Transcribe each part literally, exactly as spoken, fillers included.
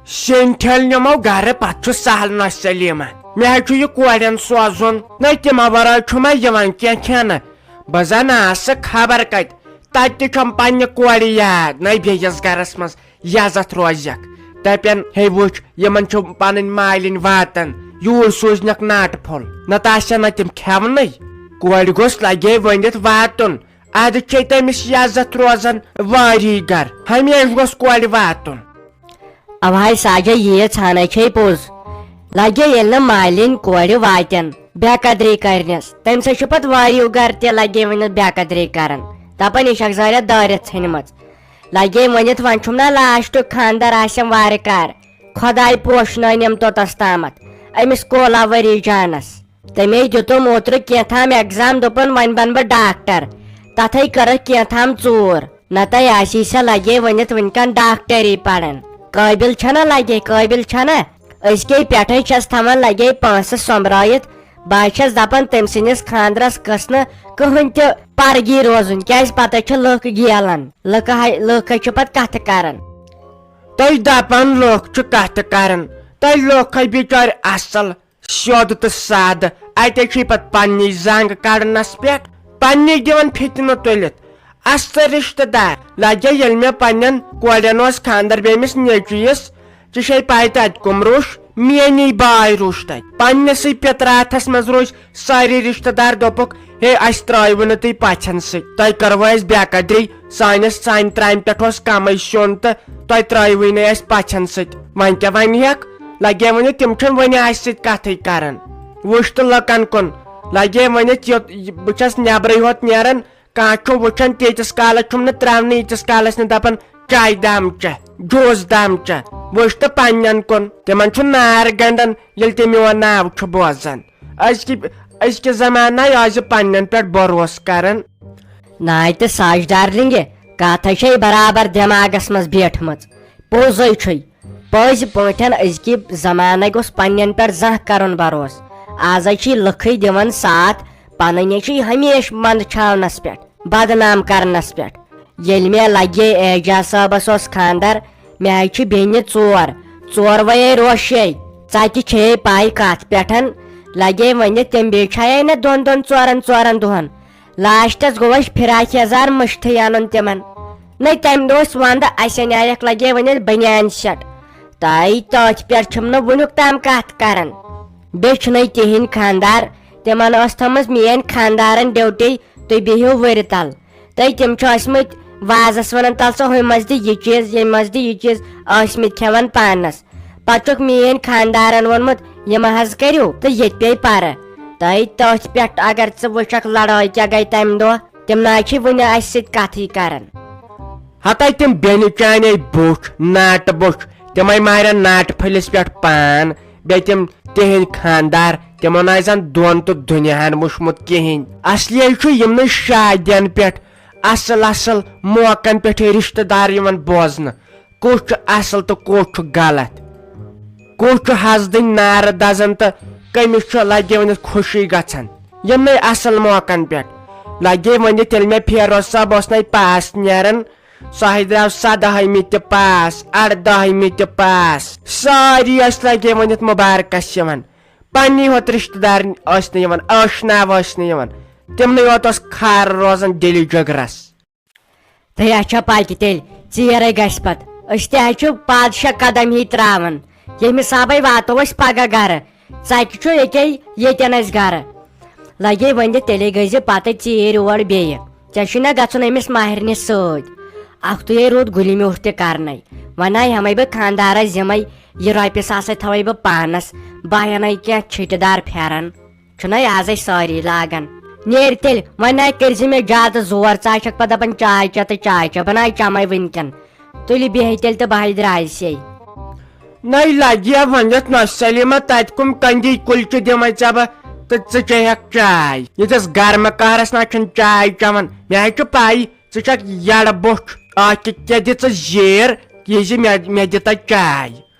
شیٚنۍ ٹھیلہٕ نِمو گرٕ، پتہٕ چھُ سہل نۄشہِ سلیمہ۔ مےٚ حظ چھُ یہِ کورٮ۪ن سوزُن۔ نہ، تِمو ورٲے چھُ مےٚ یِوان کینٛہہ کھٮ۪نہٕ۔ بہٕ زن آسہٕ خبر کتہِ، تتہِ تہِ چھُم پننہِ کورِ یاد۔ نہ، بیٚیِس گرس منٛز یزتھ روزٮ۪کھ۔ دپن، ہے وٕچھ، یِمن چھُ پنٕنۍ مالِنۍ واتان، یوٗرۍ سوٗزنکھ ناٹہٕ پھوٚل۔ نتہٕ آسن نہ تِم کھٮ۪ونٕے۔ کورِ گوٚژھ لگے ؤنِتھ واتُن۔ ادٕ چھے تٔمِس یزتھ روزان واری گر۔ ہمیشہِ گوٚژھ کورِ واتُن۔ اوہاے ساجا، ییٖژ ہنا چھے پوٚز۔ لگے ییٚلہِ نہٕ مالِنۍ کورِ واتن بے قدری کرنس، تمہِ سۭتۍ چھُ پتہٕ واریو گر تہِ لگے ؤنِتھ بے قدری کران۔ دپان، یہِ چھکھ زٲرِتھ دٲرِتھ ژھٕنمٕژ۔ لگے ؤنِتھ، وۄنۍ چھُم نا لاسٹُک خانٛدر آسٮ۪م وارٕ کار۔ خۄداے پوشنٲونٮ۪م توٚتس تامتھ أمِس کولا ؤری جانس۔ تٔمۍ دیُتُم اوترٕ کینٛہہ تام ایگزام، دوٚپُن، وۄنۍ بنہٕ بہٕ ڈاکٹر۔ تتھے کٔرٕکھ کینٛہہ تام ژوٗر۔ نتہٕ آسی سۄ لگے ؤنِتھ وٕنکٮ۪ن ڈاکٹری پران۔ قٲبِل چھنا لگے، قٲبِل چھنا؟ أزکے پٮ۪ٹھے چھس تھاوان لگے پونٛسہٕ سۄمبرٲیِتھ۔ بہٕ حظ چھس دپان، تٔمۍ سٕنٛدِس خانٛدرس گٔژھ نہٕ کٕہٕنۍ تہِ پرگی روزُن، کیازِ پتہٕ چھِ لُکھ گیلان۔ لُکہٕ ہے، لُکھ ہے چھِ پتہٕ کتھٕ کران۔ تُہۍ دپان لُکھ چھِ کتھٕ کران، تُہۍ لُکھ ہے بچٲرۍ اصل، سیوٚد تہٕ سادٕ۔ اتے چھُے پتہٕ پننی زنگ کڑنس پٮ۪ٹھ، پننی دِوان فتنہٕ تُلِتھ۔ استہٕ رشتہٕ دار لگے، ییٚلہِ مےٚ پننٮ۪ن کورٮ۪ن اوس خانٛدر بیٚمِس نیٚچوِس، ژےٚ چھے پاے تتہِ کُم روٚش؟ میٛٲنی باے روٚش تتہِ۔ پننِسٕے پِتراتھس منٛز روٚش سٲری رشتہٕ دار۔ دوٚپُکھ، ہے، اسہِ ترٛٲیوٕ نہٕ تُہۍ پژھٮ۪ن سۭتۍ، تۄہہِ کٔروٕ اسہِ بے قدری، سٲنِس، سانہِ ترامہِ پٮ۪ٹھ اوس کمٕے سیُن تہٕ تۄہہِ ترٛٲیوٕے نہٕ اسہِ پژھٮ۪ن سۭتۍ۔ وۄنۍ کیٛاہ ونہِ ہٮ۪کھ؟ لگے ؤنِتھ، تِم چھِنہٕ وۄنۍ اسہِ سۭتۍ کتھٕے کران۔ وٕچھ تہٕ لُکن کُن۔ لگے ؤنِتھ، یوٚت، بہٕ چھَس نٮ۪برٕے ہوت نیران، کانٛہہ چھُم وٕچھان، تیٖتِس کالس چھُم نہٕ ترٛاونٕے، ییٖتِس کالس نہٕ دپان، چاے دام چےٚ، جوٗس دام چےٚ۔ وٕچھ تہٕ پننٮ۪ن کُن، تِمن چھُ نار گنڈان، ییٚلہِ تہِ میون ناو چھُ بوزان۔ أزکہِ، أزکہِ زمانہٕ آیہِ آز پننٮ۪ن پٮ۪ٹھ بھروسہٕ کران۔ ناے تہٕ ساش ڈارلنگہِ، کتھ ہے چھے برابر دٮ۪ماغس منٛز بیٹھمٕژ۔ پوٚز ہے چھُے، پٔزۍ پٲٹھۍ أزکہِ زمانہٕ گوٚژھ پننٮ۪ن پٮ۪ٹھ زانٛہہ کرُن بھروسہٕ۔ آز ہے چھِ لُکھٕے دِوان ساتھ، پنٕنۍ ہے چھِ ہمیشہٕ منٛدچھاونس پٮ۪ٹھ، بدنام کرنس پٮ۪ٹھ۔ ییٚلہِ مےٚ لگے اعجاز صٲبس اوس خانٛدر، مےٚ ہے چھِ بیٚنہِ ژور، ژوروَے روشے۔ ژےٚ تہِ چھے پاے کتھ پٮ۪ٹھ لگے ؤنِتھ، تٔمۍ بیٚیہِ چھایے نہٕ دۄن دۄن ژورن ژورن دۄہن۔ لاسٹس گوٚو اَسہِ فراق یزار مٔشتھٕے اَنُن تِمن۔ نَے تَمہِ دۄہ اوس ونٛدٕ، اَسہِ اَنیٛاکھ لگے ؤنِتھ بنیان سیٹ۔ تَے تٔتھۍ پٮ۪ٹھ چھِم نہٕ وُنیُک تام کتھ کران۔ بیٚیہِ چھُنَے تِہِنٛدۍ خانٛدار، تِمن ٲس تھٲومٕژ میٛٲنۍ خانٛدارن ڈیوٹی، تُہۍ بِہِو وُرِ تل۔ تہٕ تِم چھِ ٲسمٕتۍ وازس ونان، تل سا ہُمہِ منٛز دِ یہِ چیٖز، ییٚمہِ منٛز دِ یہِ چیٖز، ٲسمٕتۍ کھٮ۪وان پانس۔ پتہٕ چھُکھ میٛٲنۍ خانٛدارن ووٚنمُت، یہِ مہ حظ کٔرِو، تہٕ ییٚتہِ پیٚیہِ پرٕ۔ تہٕ تٔتھۍ پٮ۪ٹھ اگر ژٕ وٕچھکھ لڑٲے کیٛاہ گٔے تَمہِ دۄہ، تِم نہ حظ چھِ وُنہِ اَسہِ سۭتۍ کتھٕے کران۔ ہتے تِم بیٚنہِ چانے بوٚچھ، ناٹہٕ بوٚچھ، تِمے مارن ناٹہٕ پھٔلِس پٮ۪ٹھ پان۔ بیٚیہِ تِم تِہنٛدۍ خانٛدار، تِمو نہ آسہِ زن دۄن تہٕ دُنیاہن وٕچھمُت کِہینۍ۔ اصلی چھُ یِمنٕے شادین پٮ۪ٹھ، اصل اصل موقعن پٮ۪ٹھ رشتہٕ دار یِوان بوزنہٕ، کُس چھُ اصل تہٕ کُس چھُ غلط، کُس چھُ حسدٕنۍ نارٕ دزان تہٕ کٔمِس چھُ لگے ؤنِتھ خوشی گژھان۔ یِمنٕے اصل موقعن پٮ۪ٹھ لگے ؤنِتھ، ییٚلہِ مےٚ فیروز صٲب اوس نَے پاس نیران، سُہ ہے درٛاو سدہٲیمہِ تہِ پاس، اردٲہمہِ تہِ پاس۔ سٲری ٲسۍ لگے ؤنِتھ مُبارکس یِوان۔ پننی ہوت رشتہٕ دار ٲسۍ نہٕ یِوان، آشنا ٲسۍ نہٕ یِوان۔ تِمنٕے یوت اوس خار روزان دِلہِ جگرس۔ تہٕ اچھا پاکہِ تیٚلہِ ژیرے گژھِ پتہٕ۔ أسۍ تہِ حظ چھِ پادشاہ قدم ہی تراوان۔ ییٚمہِ حسابے واتو أسۍ پگاہ گرٕ۔ ژکہِ چھُ ییٚتے ییٚتٮ۪ن اَسہِ گرٕ۔ لگے ؤنِتھ، تیٚلے گٔژھۍ زِ پتہٕ ژیٖرۍ اور بیٚیہِ۔ ژےٚ چھُے نہ گژھُن أمِس ماہرنہِ سۭتۍ۔ اکھتُے روٗد گُلہِ میوٗٹھ تہِ کرنَے۔ وۄنۍ آے ہٮ۪مَے بہٕ خانٛدارس ذِمَے، یہِ رۄپیہِ ساسَے تھاوَے بہٕ پانس، بہٕ اَنَے کینٛہہ چھِٹہِ دار پھٮ۪رن۔ چھُنَے آزَے سٲری لاگان۔ نیرِ تیٚلہِ، وۄنۍ نَے کٔرۍ زِ مےٚ زیادٕ زور، ژٕ آے چھَکھ پتہٕ دپان چاے چےٚ تہٕ چاے چےٚ، بہٕ نَے چَمَے وٕنکٮ۪ن۔ تُلہِ بیٚہہِ تیٚلہِ تہٕ بہٕ ہاے درٛایسے۔ نَے لگیا ؤنِتھ نہ سلیمہ، تتہِ کُم کنگی کُلۍ چھِ دِمے ژےٚ بہٕ تہٕ ژٕ چیٚیکھ چاے؟ ییٚتِس گرمہٕ کارس نہ چھُنہٕ چاے چٮ۪وان۔ مےٚ ہے چھُ پَے ژٕ چھکھ یڑٕ بوٚچھ۔ اکھ کہِ کیٛاہ دِ ژٕ زیر، یہِ زِ مےٚ، مےٚ دِ تتہِ چاے۔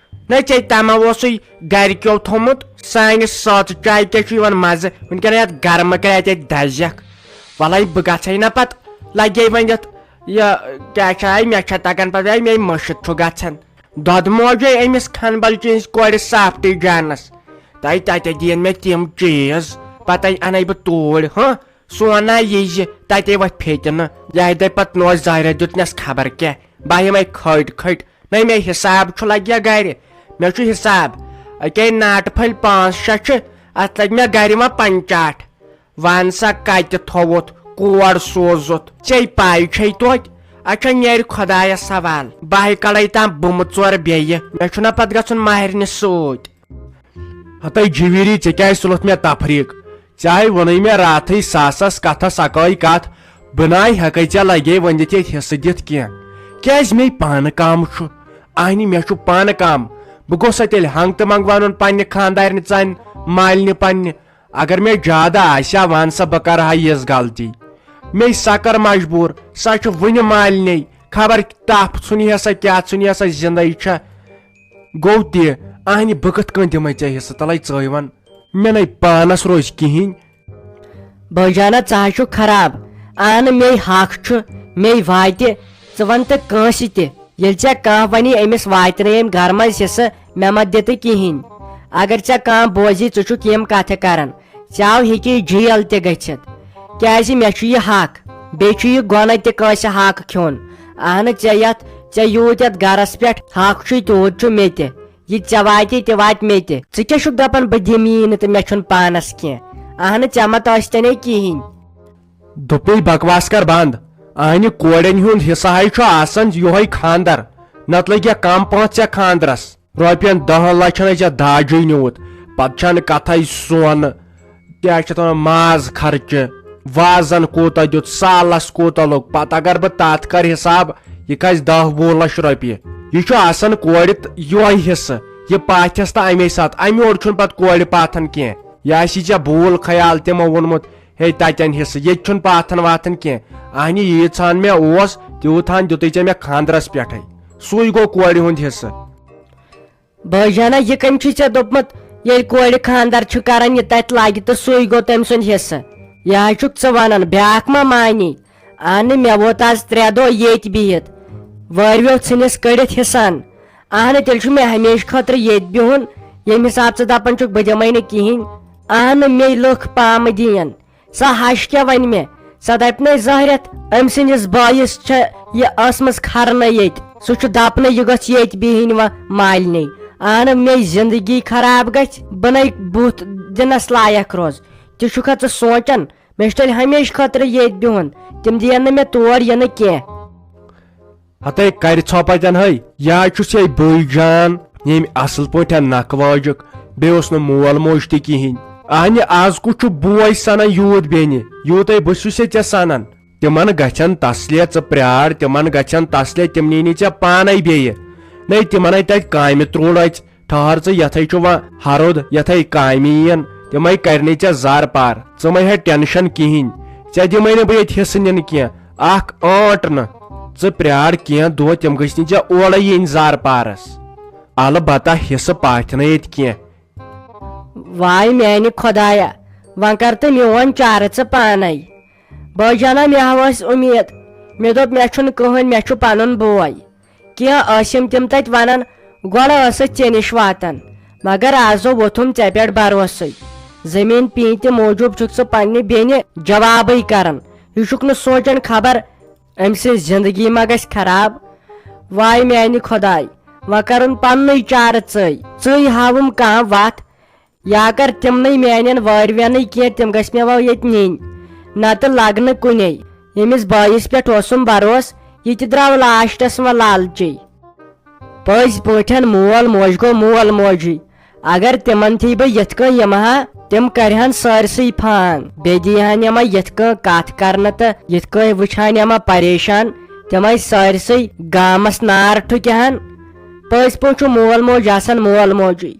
نہ ژےٚ تما اوسُے گرِکیو تھوٚمُت سانہِ سۄژٕ چایہِ کیٛاہ چھُ یِوان مزٕ؟ وٕنکیٚن یتھ گرمہٕ کرے اتہِ دزکھ۔ وَلَے بہٕ گژھے نہ پتہٕ لگے ؤنِتھ۔ یہِ کیٛاہ چھِ آے، مےٚ چھےٚ تَگان پَتہٕ، آے مےٚ مٔشِتھ چھُ گژھان۔ دۄدٕ موجے أمِس کھنبل چٲنِس کورِ صافتٕے جانس۔ تَے تَتہِ دِین مےٚ تِم چیٖز، پتَے اَنَے بہٕ توٗرۍ، ہہ؟ سونا یہِ زِ تَتے وۄتھِ پھیٚتہِ نہٕ۔ یہِ دَپہِ پتہٕ نوش ظاہرہ دیُتنس خبر کیٛاہ۔ بہٕ یِمَے کھٔٹۍ کھٔٹۍ۔ نہ مےٚ حساب چھُ لگہِ گرِ۔ مےٚ چھُ حساب۔ أکے ناٹہٕ پھٔلۍ پانٛژھ شےٚ چھِ، اَتھ لگہِ مےٚ گرِ وۄنۍ پنچاٹھ۔ وَن سا کَتہِ تھوٚوُتھ، کور سوٗزُتھ؟ ژےٚ پَے چھے توتہِ، اچھا نیرِ خۄدایَس حوال۔ باہہِ کَڑَے تام بُمہٕ ژور بیٚیہِ۔ مےٚ چھُنہ پَتہٕ گژھُن ماہرنہِ سۭتۍ۔ ہَتَے جِویٖری، ژےٚ کیٛازِ تُلُتھ مےٚ تفریٖق؟ ژےٚ ہَے ووٚنُے مےٚ راتھٕے ساسَس کَتھَس اَکٲے کَتھ، بہٕ نَے ہٮ۪کَے ژےٚ لَگے ؤنِتھ ییٚتہِ حِصہٕ دِتھ کینٛہہ۔ کیٛازِ مے پانہٕ کَم چھُ؟ اَہنہِ، مےٚ چھُ پانہٕ کَم۔ بہٕ گوٚژھا تیٚلہِ ہنٛگ تہٕ منٛگ وَنُن پنٛنہِ خانٛدارنہِ ژَنہِ مالنہِ پنٛنہِ؟ اگر مےٚ زیادٕ آسہِ ہا، وَن سا، بہٕ کَرٕ ہا یِژھ غلطی۔ مے سۄ کٔر مجبوٗر، سۄ چھِ وُنہِ مالِنے۔ خبر تپھ ژھُنہِ ہا سۄ، کیٛاہ ژھُنہِ ہا سۄ، زِندَے چھےٚ۔ گوٚو تہِ، اہنہِ، بہٕ کِتھ کٔنۍ دِمَے ژےٚ حصہٕ؟ تَلَے ژٕے وَن، مےٚ نے پانَس روزِ کِہیٖنۍ۔ بٲے جانا، ژٕ حظ چھُکھ خراب۔ اہنہٕ، مے حق چھُ، مے واتہِ، ژٕ وَن تہٕ کٲنٛسہِ تہِ۔ ییٚلہِ ژےٚ کانٛہہ وَنی، أمِس واتہِ نہٕ ییٚمہِ گرٕ منٛز حصہٕ، مےٚ مہ دِ تہٕ کِہیٖنۍ۔ اگر ژےٚ کانٛہہ بوزی، ژٕ چھُکھ یِم کَتھٕ کَران۔ ژےٚ ہیٚکہِ جیل تہِ گٔژھِتھ، کیٛازِ مےٚ چھُ یہِ حق۔ بیٚیہِ چھُ یہِ گۄناہ تہِ کٲنٛسہِ حق کھیوٚن۔ اہنہٕ، ژےٚ یَتھ، ژےٚ یوٗت یَتھ گَرَس پٮ۪ٹھ حق چھُے، تیوٗت چھُ مےٚ تہِ۔ یہِ ژےٚ واتی، تہِ واتہِ مےٚ تہِ۔ ژٕ کیٛاہ چھُکھ دَپان، بہٕ دِمہٕ یی نہٕ تہٕ مےٚ چھُنہٕ پانَس کینٛہہ؟ اہنہٕ، ژےٚ مہ تٲسۍ تَنے کِہیٖنۍ۔ دوٚپُے بکواس کر بند۔ اہنہِ، کورٮ۪ن ہُنٛد حصہٕ ہاے چھُ آسان یِہوٚے خانٛدر، نتہٕ لٔگۍ یا کم پونٛسہٕ ژےٚ خانٛدرس۔ رۄپین دہن لچھن ہے ژےٚ داجُے نیوٗت، پتہٕ چھنہٕ کتھے سۄن، کیٛاہ چھِ اتھ ونان، ماز خرچہٕ، وازن کوٗتاہ دیُت، سالس کوٗتاہ لوٚگ، پتہٕ اگر بہٕ تتھ کرٕ حساب، یہِ کھسہِ دہ وُہ لچھ رۄپیہِ۔ یہِ چھُ آسان کورِ تہٕ یِہوٚے حصہٕ، یہِ پاتھٮ۪س تہٕ امے ساتہٕ، امہِ اورٕ چھُنہٕ پتہٕ کورِ پاتھن کینٛہہ۔ یہِ آسہِ ژےٚ بوٗل خیال تِمو ووٚنمُت، ہے، تتٮ۪ن حصہٕ، ییٚتہِ چھُنہٕ پاتھن واتھن کینٛہہ۔ اہنہِ، ییٖژ ہن مےٚ اوس، تیوٗت ہن دیُتُے ژےٚ مےٚ خانٛدرس پٮ۪ٹھے۔ سُے گوٚو کورِ ہُنٛد حصہٕ۔ بٲے جانا، یہِ کٔمۍ چھُے ژےٚ دوٚپمُت، ییٚلہِ کورِ خانٛدر چھُ کران، یہِ تتہِ لاگہِ تہٕ سُے گوٚو تٔمۍ سُنٛد حصہٕ؟ یہِ حظ چھُکھ ژٕ ونان، بیٛاکھ ما مانی؟ اہنہِ، مےٚ ووت از ترٛےٚ دۄہ ییٚتہِ بِہِتھ، وٲروِیو ژھٕنِس کٔڑِتھ حصن۔ اہنہِ، تیٚلہِ چھُ مےٚ ہمیشہٕ خٲطرٕ ییٚتہِ بِہُن، ییٚمہِ حساب ژٕ دپان چھُکھ بہٕ دِمے نہٕ کِہیٖنۍ۔ اہنہِ، مے لُکھ پامہٕ دِین۔ سۄ ہش کیٛاہ ونہِ مےٚ؟ سۄ دپہِ نے زہرٮ۪تھ، أمۍ سٕنٛدِس بٲیِس چھےٚ یہِ ٲسمٕژ کھرنہٕ ییٚتہِ۔ سُہ چھُ دپنہٕ یہِ گٔژھ ییٚتہِ بِہِنۍ وۄنۍ مالنٕے۔ اہنہِ، مے زندگی خراب گژھِ، بہٕ نے بُتھ دِنس لایق روز۔ تہِ چھُکھا ژٕ سونٛچان؟ مےٚ چھُ تیٚلہِ ہمیشہٕ خٲطرٕ ییٚتہِ بِہُن۔ تِم دِین نہٕ مےٚ تور یِنہٕ کینٛہہ۔ ہتے کرِ ژھۄپہ تٮ۪ن ہے، یا چھُس ہے بٔے جان، ییٚمۍ اصل پٲٹھۍ نکھٕ وٲجِکھ، بیٚیہِ اوس نہٕ مول موج تہِ کِہیٖنۍ۔ اہنہِ، از کُس چھُ بوے سنان یوٗت بیٚنہِ، یوٗتَے بہٕ چھُس ہے ژےٚ سنان۔ تِمن گژھن تسلے، ژٕ پرٛار، تِمن گژھن تسلے، تِم نِنی ژےٚ پانے بیٚیہِ۔ نے، تِمن ہے تتہِ کامہِ ترٛوڑ اَژِ۔ ٹھہر ژٕ، یتھے چھُ وۄنۍ ہرُد، یتھے کامہِ یِن، تِمے کرنٕے ژےٚ زر پار۔ ژٕ مہ ہے ٹینشن کِہیٖنۍ، ژےٚ دِمے نہٕ بہٕ ییٚتہِ حصہٕ نِنہٕ کینٛہہ، اکھ ٲنٹ نہٕ۔ ژٕ پرٛار کینٛہہ دۄہ، تِم گٔژھۍ نہٕ ژےٚ اورے یِنۍ زر پارس۔ البتہ حصہٕ پاتھِ نہٕ ییٚتہِ کینٛہہ۔ واے میانہِ خۄدایا، وۄنۍ کر تہٕ میون چارٕ ژٕ پانے۔ بٲے جانا، مےٚ ہا ٲس اُمید، مےٚ دوٚپ مےٚ چھُنہٕ کٕہٕنۍ، مےٚ چھُ پنُن بوے۔ کینٛہہ ٲسِم تِم تتہِ ونان، گۄڈٕ ٲسٕس ژےٚ نِش واتان، مگر آز ووٚتھُم ژےٚ پٮ۪ٹھ بروسٕے۔ زٔمیٖن پیٖنتہِ موٗجوٗب چھُکھ ژٕ پننہِ بیٚنہِ جوابٕے کران۔ یہِ چھُکھ نہٕ سونٛچان خبر أمۍ سٕنٛز زندگی ما گژھِ خراب؟ واے میانہِ خۄداے، وۄنۍ کرُن پننُے چارٕ ژٕے۔ ژٕے ہاوُم کانٛہہ وتھ۔ یا کر تِمنٕے میانٮ۪ن وٲروٮ۪نٕے کینٛہہ، تِم گژھِ مےٚ وۄنۍ ییٚتہِ نِنۍ، نتہٕ لگہٕ نہٕ کُنے۔ ییٚمِس بٲیِس پٮ۪ٹھ اوسُم بروسہٕ، یہِ تہِ درٛاو لاسٹس وۄنۍ لالچی۔ پٔزۍ پٲٹھۍ مول موج گوٚو مول موجی۔ اگر تِمن تھی بہٕ یِتھ کٔنۍ یِمہٕ ہا، تِم کرِہن سٲرسٕے فان، بیٚیہِ دیٖہن یِمے یِتھ کٔنۍ کتھ کرنہٕ تہٕ یِتھ کٔنۍ وٕچھہن یِمے پریشان، تِمے سٲرسٕے گامس نار ٹھُکہِ ہن۔ پٔزۍ پٲٹھۍ چھُ مول موج آسان مول موجی۔